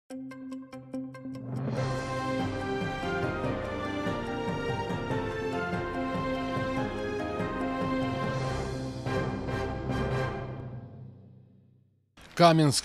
Kamensk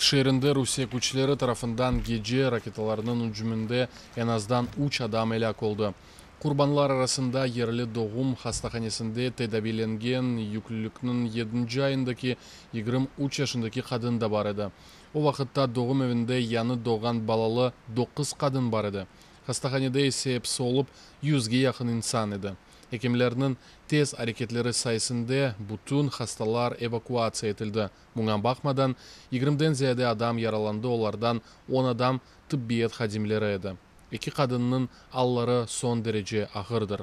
şeerinde Rusiye küçleri tarafından gece raketalarnıñ ücüminde eñ azdan üç adam elâk oldı. Qurbanlar arasında yerli doğum hastahanesinde tedaviylengen yüklülikniñ yedinci ayındaki 23 yaşındaki qadın da bar edi. O vaqıtta doğum evinde yañı doğğan balalı doquz qadın bar edi, hastahanede ise episi olıp yüzge yaqın insan edi. Ekimlerniñ tez areketleri sayesinde bütün hastalar evakuatsiya etildi. Buña baqmadan, yigirmiden ziyade adam yaralandı, olardan 10 adam tıbbiyet hadimleri edi. Eki qadınnıñ alları soñ derece ağırdır.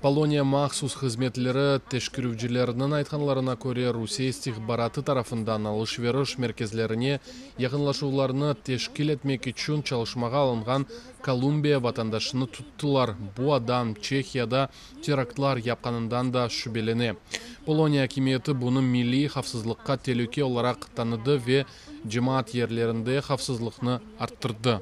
Poloniya mahsus hızmetleri teşkerüvcileriniñ aytqanlarına köre, Rusiye istihbaratı tarafından alış-veriş merkezlerine yaqınlaşuvlarnı teşkil etmek içün çalışmağa alınğan Kolumbiya vatandaşını tuttılar. Bu adam Çehiyada teraktlar yapqanından da şübelene. Poloniya akimiyeti bunı milliy havfsızlıqqa telüke olaraq tanıdı ve cemaat yerlerinde havfsızlıqnı arttırdı.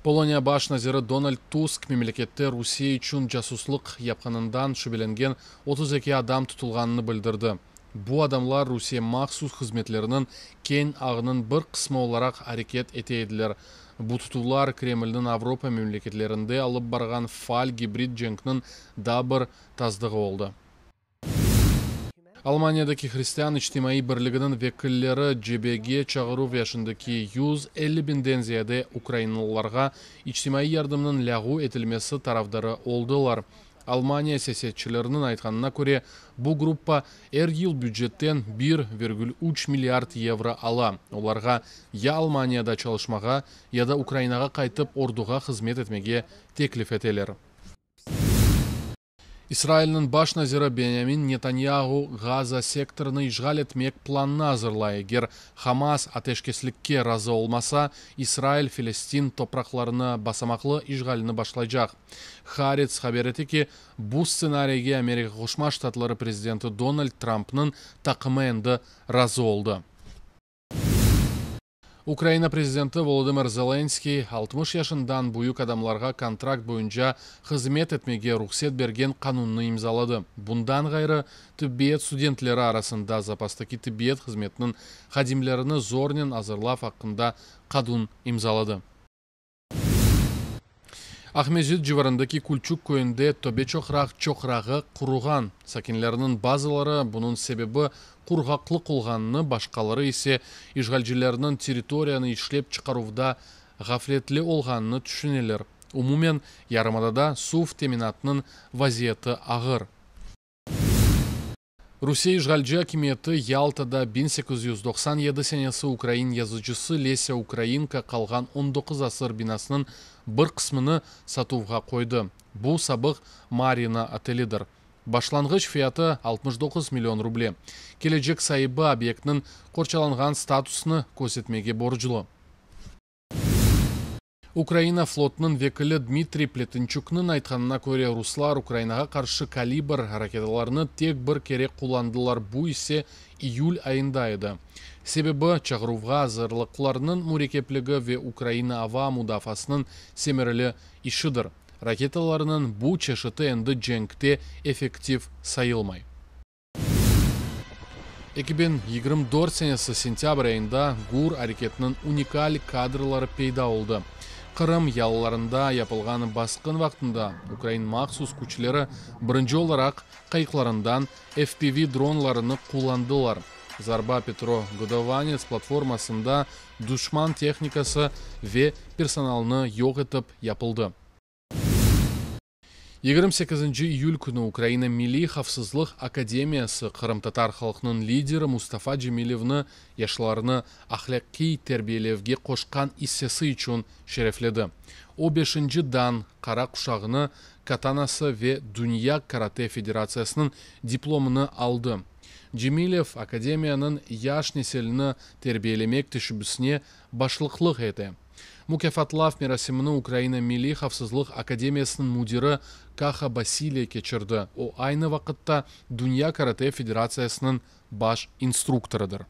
Poloniya baş naziri Donald Tusk memlekette Rusiye içün casuslıq yapqanından şübelengen 32 adam tutulğanını bildirdi. Bu adamlar Rusiye mahsus hızmetleriniñ keñ ağınıñ bir qısmı olaraq areket ete ediler. Bu tutuvlar Kremlniñ Avropa memleketlerinde alıp barğan faal gibrid cenkniñ daa bir tasdığı oldı. Almaniyadaki Hristian içtimaiy birliginiñ vekilleri cebege çağıruv yaşındaki 150 biñden ziyade ukrainalılarğa içtimaiy yardımnıñ lâğu etilmesi tarafdarı oldılar. Almaniya siyasetçileriniñ aytqanına köre, bu gruppa er yıl bücetten 1,3 milliard yevro ala. Olarğa ya Almaniyada çalışmağa, ya da Ukrainağa qaytıp orduğa hızmet etmege teklif eteler. İsrailniñ baş naziri Benyamin Netanyahu Gaza sektorını işğal etmek planını azırlay. Eger Hamas ateşkeslikke razı olmasa, İsrail Felestin topraqlarını basamaqlı işğalini başlaycaq. Haaretz haber ete ki, bu stsenariyge Amerika Qoşma Ştatları prezidenti Donald Trampnıñ taqımı endi razı oldı. Ukraina prezidenti Volodımır Zelenskıy 60 yaşından büyük adamlarğa kontrakt boyunca hızmet etmege ruhset bergen qanunnı imzaladı. Bundan ğayrı, tibbiyet studentleri arasında zapastaki tibbiyet hızmetiniñ hadimlerini zornen azırlav aqqında qanun imzaladı. Aqmescit civarındaki Külçük köyünde Töbeçoqraq çoqrağı quruğan. Sakinlerniñ bazıları bunıñ sebebi qurğaqlıq olğanını, başqaları ise işğalcilerniñ territoriyanı işlep çıqaruvda ğafletli olğanını tüşüneler. Umumen, yarımadada suv teminatınıñ vaziyeti ağır. Rusiye işğalci akimiyeti Yaltada 1897 senesi ukrain yazıcısı Lesâ Ukrainka qalğan 19 asır binasınıñ bir qısmını satuvğa qoydı. Bu sabıq Maryino ötelidir. Başlanğıç fiyatı 69 million ruble. Kelecek saibi obyektniñ qorçalanğan statusını közetmege borclu. Ukraina flotunıñ vekili Dmitriy Pletençuknıñ aytqanına köre, ruslar Ukrainağa qarşı Kalibr raketalarını tek bir kere qullandılar, bu ise iyül ayında edi. Sebebi, çağıruvğa azırlıqlarnıñ mürekkepligi ve Ukraina ava mudafaasınıñ semereli işidir. Raketalarnıñ bu çeşiti endi cenkte effektiv sayılmay. 2024 senesi sentâbr ayında GUR areketiniñ unikal kadrları peyda oldı. Qırım yalılarında yapılğan basqın vaqtında ukrain mahsus küçleri birinci olaraq qayıqlarından FPV dronlarını qullandılar. Zarba Petro Godovanets platformasında duşman tehnikası ve personalını yoq etip yapıldı. 28 iyül künü Ukraina Milliy havfsızlıq akademiyası qırımtatar halqınıñ lideri Mustafa Cemilevni yaşlarnı ahlâqiy terbiyelevge qoşqan issesi içün şerefledi. O, beşinci dan qara quşağını, katanası ve Dünya karate federatsiyasınıñ diplomını aldı. Cemilev akademiyanıñ yaş nesilini terbiyelemek teşebbüsine başlıqlıq ete. Mukâfatlav merasimini Ukraina Milliy havfsızlıq akademiyasınıñ müdiri Kaha Basiliya keçirdi. O, aynı vaqıtta Dünya karate federatsiyasınıñ baş instruktorıdır.